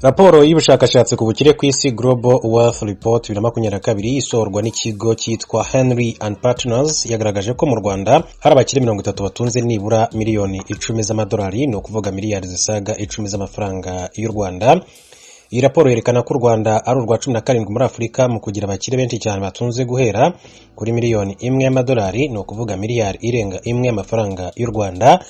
Raporo y'ubushakashatsi ku bukire ku isi, Global Wealth Report 2022, isohorwa n'ikigo cyitwa Henry and Partners, yagaragaje ko mu Rwanda hari abakire 30 batunze nibura miliyoni 10 z'amadolari, ni ukuvuga miliyari zisaga 10 z'amafaranga y'u Rwanda. Iyi raporo yerekana ko u Rwanda ari urwa 17 muri Afurika mu kugira abakire benshi cyane batunze guhera kuri miliyoni 1 y'amadolari, ni ukuvuga miliyari irenga imwe y'amafaranga y'u Rwanda.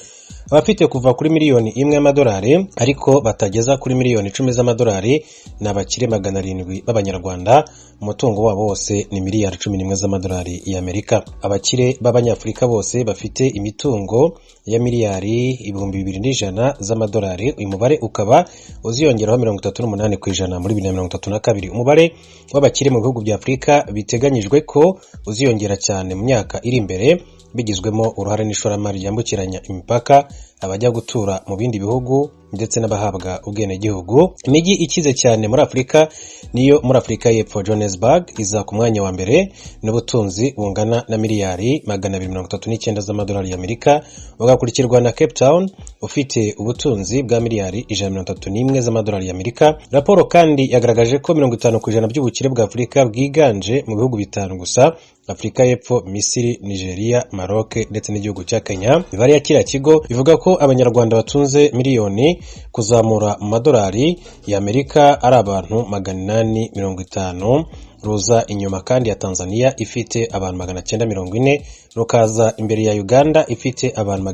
Abafite kuva kuri miliyoni 1 y'amadolari ariko batageza kuri miliyoni 10 z'amadolari ni abakire 700 b'Abanyarwanda. Umutungo wabo wose ni miliyari 11 z'amadolari y'Amerika. Abakire b'Abanyafurika bose bafite imitungo ya miliyari 2100 z'amadolari, uyu mubare ukaba uziyongeraho 38% muri 2032. Umubare w'abakire mu bihugu bya Afurika biteganyijwe ko uziyongera cyane mu myaka iri imbere, bigizwemo uruhare n'ishoramari ryambukiranya imipaka, abajya gutura mu bindi bihugu ndetse n'abahabwa ubwenegihugu. Imijyi ikize cyane muri Afurika niyo muri Afurika y'Epfo. Johannesburg iza ku mwanya wa mbere n'ubutunzi bungana na miliyari 239 z'amadolari y'Amerika, bugakurikirwa na Cape Town ufite ubutunzi bwa miliyari 131 z'amadolari y'Amerika. Raporo kandi yagaragaje ko 50% by'ubukire bwa Afurika bwiganje mu bihugu bitanu gusa: Afurika y'Epfo, Misiri, Nigeria, Maroc ndetse n'igihugu cya Kenya. Imibare ya kiriya kigo ivuga ko Abanyarwanda batunze miliyoni kuzamura mu madolari y'Amerika ari abantu 850. Ruza inyuma kandi ya Tanzania ifite abantu 940, rukaza imbere ya Uganda ifite abantu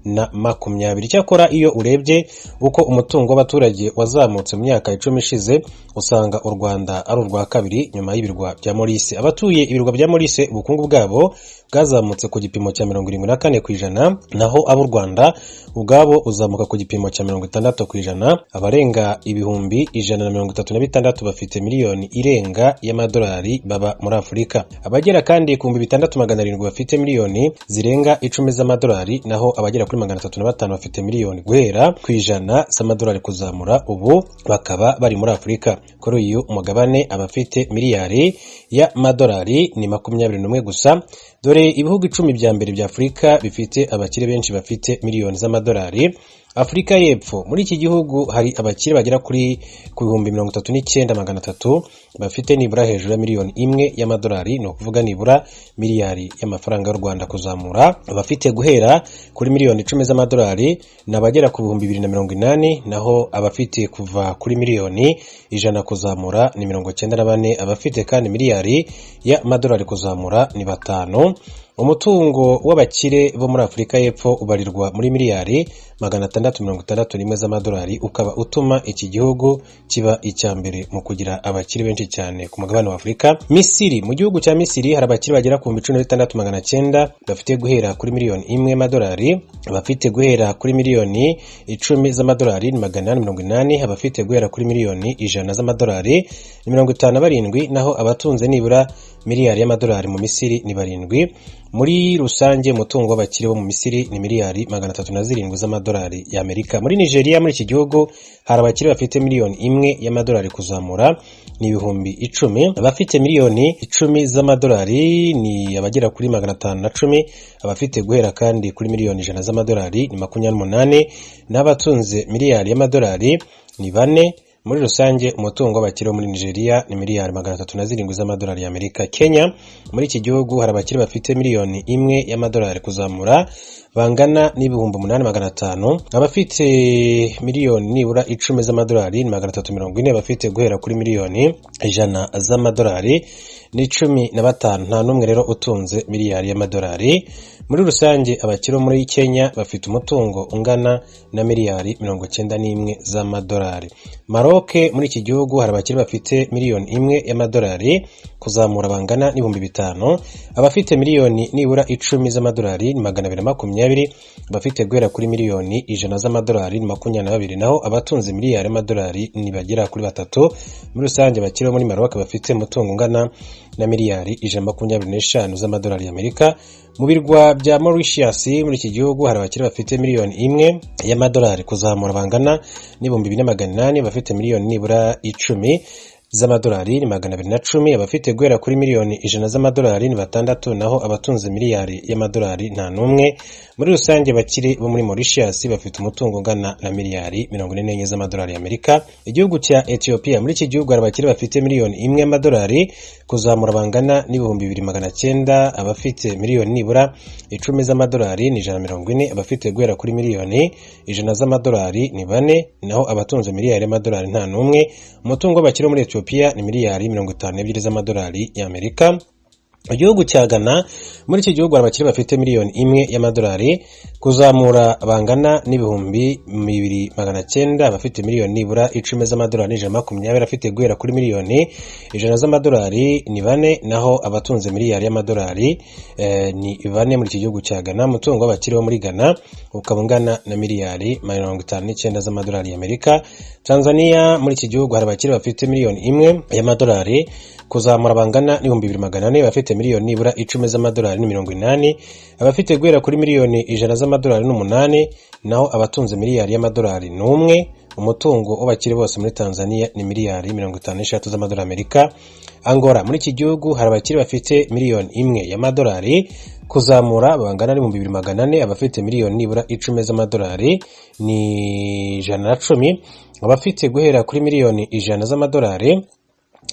820. Icyakora iyo urebye uko umutungo w'abaturage wazamutse mu myaka 10 ishize, usanga u Rwanda ari urwa kabiri nyuma y'ibirwa bya Maurice. Abatuye ibirwa bya Maurice ubukungu bwabo bwazamutse ku gipimo cya 74%, naho ab'u Rwanda ubwabo uzamuka ku gipimo cya 60%. Abarenga 136,000 bafite miliyoni irenga y'amadolari baba muri Afurika. Abagera kandi ku 6700 bafite miliyoni zirenga 10 z'amadolari, naho abagera kuri 305 bafite miliyoni guhera ku 100 z'amadolari kuzamura, ubu bakaba bari muri Afurika. Kuri uyu mugabane abafite miliyari y'amadolari ni 21 gusa. Dore ibihugu 10 bya mbere bya Afurika bifite abakire benshi bafite miliyoni z'amadolari. Afurika y'Epfo: muri iki gihugu hari abakire bagera kuri ku 39,300 bafite nibura hejuru ya miliyoni 1 y'amadolari, ni ukuvuga nibura miliyari y'amafaranga y'u Rwanda kuzamura. Abafite guhera kuri miliyoni 10 z'amadolari ni abagera ku 2080, naho abafite kuva kuri miliyoni 100 kuzamura ni 94. Abafite kandi miliyari y'amadolari kuzamura ni batanu. Umutungo w'abakire bo muri Afurika y'Epfo ubarirwa muri miliyari 661 z'amadolari, ukaba utuma iki gihugu kiba icya mbere mu kugira abakire benshi cyane ku mugabane wa Afurika. Misiri: mu gihugu cya Misiri hari abakire bagera ku 16,900 bafite guhera kuri miliyoni 1 y'amadolari. Abafite guhera kuri miliyoni 10 z'amadolari ni 880, abafite guhera kuri miliyoni 100 z'amadolari ni 57, naho abatunze nibura miliyari y'amadolari mu Misiri ni barindwi. Muri rusange umutungo w'abakire bo mu Misiri ni miliyari 307 z'amadolari y'Amerika. Muri Nigeria: muri iki gihugu hari abakire bafite miliyoni 1 y'amadolari kuzamura ni 10,000. Abafite miliyoni 10 z'amadolari ni abagera kuri 510, abafite guhera kandi kuri miliyoni 100 z'amadolari ni 28, n'abatunze miliyari y'amadolari ni bane. Muri rusange umutungo w'abakire bo muri Nigeria ni miliyari 307 z'amadolari y'Amerika. Kenya: muri iki gihugu hari abakire bafite miliyoni 1 y'amadolari kuzamura bangana n'8,500. Abafite miliyoni nibura 10 z'amadolari ni 340, abafite guhera kuri miliyoni 100 z'amadolari ni 15. Nta n'umwe rero utunze miliyari y'amadolari. Muri rusange abakire bo muri Kenya bafite umutungo ungana na miliyari 91 z'amadolari. Maroc: muri iki gihugu hari abakire bafite miliyoni 1 y'amadolari kuzamura bangana n'5,000. Abafite miliyoni nibura 10 z'amadolari ni 220, abafite guhera kuri miliyoni 100 z'amadolari ni 22, naho abatunze miliyari y'amadolari ni bagera kuri batatu. Muri rusange abakire bo muri Maroc bafite umutungo ungana na miliyari 125 z'amadolari y'Amerika. Mu birwa bya Mauritius: muri iki gihugu hari abakire bafite miliyoni 1 y'amadolari kuzamura bangana n'4,800. Bafite miliyoni nibura 10 z'amadolari ni 210, abafite guhera kuri miliyoni 100 z'amadolari ni batandatu, naho abatunze miliyari y'amadolari nta n'umwe. Muri rusange, abakire bo muri Mauritius bafite umutungo ungana na miliyari 44 z'amadolari y'Amerika. Igihugu cya Ethiopia: muri iki gihugu hari abakire bafite miliyoni 1 y'amadolari kuzamura bangana n'2900, abafite miliyoni nibura 10 z'amadolari ni 140, abafite guhera kuri miliyoni 100 z'amadolari ni bane, naho abatunze miliyari y'amadolari nta n'umwe. Umutungo w'abakire muri Ethiopia ni miliyari 52 z'amadolari y'Amerika. Igihugu cya Ghana: muri iki gihugu hari abakire bafite miliyoni 1 y'amadolari kuzamura bangana n'2900, abafite miliyoni nibura 10 z'amadolari ni 120, afite guhera kuri miliyoni 100 z'amadolari ni bane, naho abatunze miliyari y'amadolari ni bane muri iki gihugu cya Ghana. Umutungo w'abakire bo muri Ghana ukaba ungana na miliyari 59 z'amadolari y'Amerika. Tanzania: muri iki gihugu hari abakire bafite miliyoni 1 y'amadolari kuzamura bangana n'2400, abafite miliyoni nibura 10 z'amadolari ni 80, abafite guhera kuri miliyoni 100 z'amadolari n'umunani, naho abatunze miliyari y'amadolari ni umwe. Umutungo w'abakire bose muri Tanzania ni miliyari 53 z'amadolari Amerika. Angola: muri iki gihugu hari abakire bafite miliyoni 1 y'amadolari kuzamura bangana n'2400, abafite miliyoni nibura 10 z'amadolari ni 110, abafite guhera kuri miliyoni 100 z'amadolari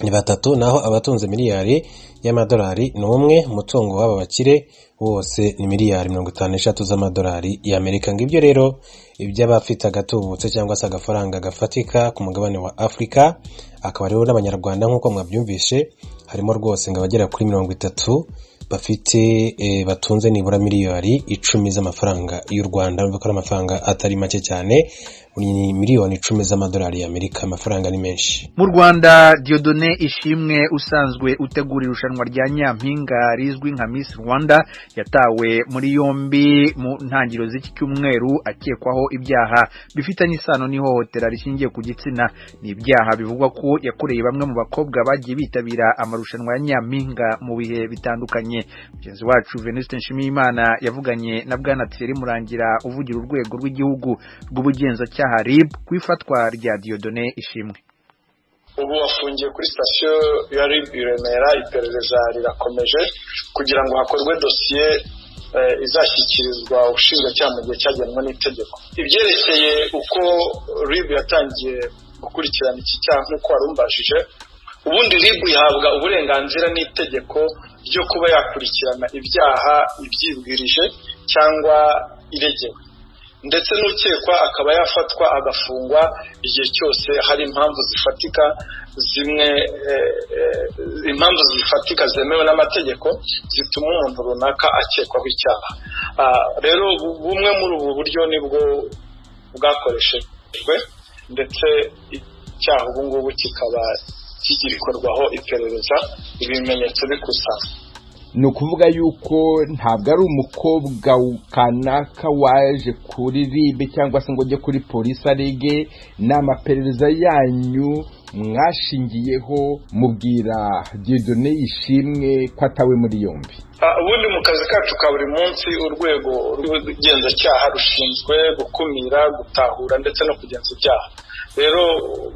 ni batatu, naho abatunze miliyari y'amadolari ni umwe. Umutungo w'aba bakire wose ni miliyari 53 z'amadolari y'Amerika. Ngibyo rero iby'abafite agatubutse cyangwa se agafaranga gafatika ku mugabane wa Afurika. Akaba rero n'Abanyarwanda, nk'uko mwabyumvishe, harimo rwose ngo abagera kuri 30 bafite batunze nibura miliyari 10 z'amafaranga y'u Rwanda. Urumva ko ari amafaranga atari make cyane, ni miliyoni 10 z'amadolari y'Amerika, amafaranga ni menshi. Mu Rwanda, Dieudonné Ishimwe usanzwe utegura irushanwa rya Nyampinga rizwi nka Miss Rwanda yatawe muri yombi mu ntangiriro z'iki cyumweru, akekwaho ibyaha bifitanye isano n'ihohotera rishingiye ku gitsina. Ni ibyaha bivugwa ko yakoreye bamwe mu bakobwa bagiye bitabira amarushanwa ya Nyampinga mu bihe bitandukanye. Mugenzi wacu Venuste Nshimiyimana yavuganye na Bwana Thierry Murangira, uvugira Urwego rw'Igihugu rw'Ubugenzacyaha RIB, ku ifatwa rya Dieudonné Ishimwe. Ubu afungiye kuri sitasiyo ya RIB i Remera. Iperereza rirakomeje kugira ngo hakorwe dosiye izashyikirizwa ubushinjacyaha mu gihe cyagenwe n'itegeko. Ibyerekeye uko RIB yatangiye gukurikirana iki cyaha, nk'uko warumbajije, ubundi RIB ihabwa uburenganzira n'itegeko ryo kuba yakurikirana ibyaha ibyibwirije cyangwa iregewe, ndetse n'ukekwa akaba yafatwa agafungwa igihe cyose hari impamvu zifatika, zimwe impamvu zifatika zemewe n'amategeko zituma umuntu runaka akekwaho icyaha. Rero bumwe muri ubu buryo nibwo bwakoreshejwe, ndetse icyaha ubu ngubu kikaba kigikorwaho iperereza, ibimenyetso bikusanywa. Ni ukuvuga yuko ntabwo ari umukobwa kanaka waje kuri RIB cyangwa se ngo ujye kuri polisi arege, ni amaperereza yanyu mwashingiyeho mubwira Dieudonné Ishimwe ko atawe muri yombi? Ubundi mu kazi kacu ka buri munsi, urwego rw'ubugenzacyaha rushinzwe gukumira, gutahura ndetse no kugenza ibyaha. Rero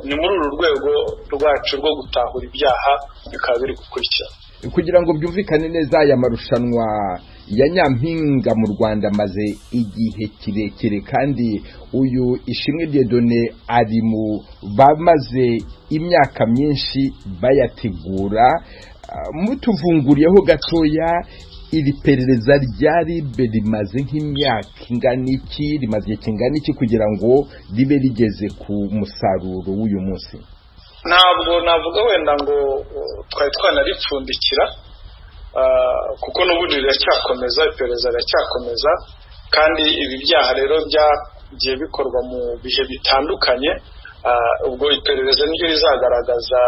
ni muri uru rwego rwacu rwo gutahura ibyaha bikaba biri gukurikirana. Kugira ngo byumvikane neza, aya marushanwa ya Nyampinga mu Rwanda amaze igihe kirekire, kandi uyu Ishimwe Dieudonné ari mu bamaze imyaka myinshi bayategura. Mutuvunguriyeho gatoya, iri perereza rya RIB rimaze nk'imyaka ingana iki, rimaze igihe kingana iki kugira ngo ribe rigeze ku musaruro w'uyu munsi? Ntabwo navuga wenda ngo twari twanaripfundikira, kuko n'ubundi riracyakomeza, iperereza riracyakomeza. Kandi ibi byaha rero byagiye bikorwa mu bihe bitandukanye. Ubwo iperereza niryo rizagaragaza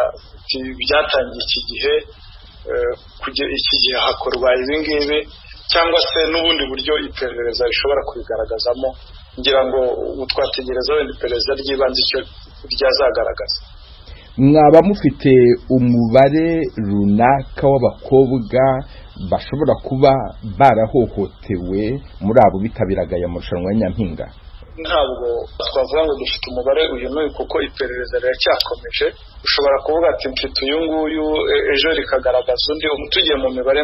byatangiye iki gihe, iki gihe hakorwa ibi ngibi, cyangwa se n'ubundi buryo iperereza rishobora kubigaragazamo. Ngira ngo ubu twategereza wenda iperereza ry'ibanze icyo ryazagaragaza. Mwaba mufite umubare runaka w'abakobwa bashobora kuba barahohotewe muri abo bitabiraga aya marushanwa ya Nyampinga? Ntabwo twavuga ngo dufite umubare uyu n'uyu, kuko iperereza riracyakomeje. Ushobora kuvuga ati mfite uyu nguyu, ejo rikagaragaza undi. Tugiye mu mibare.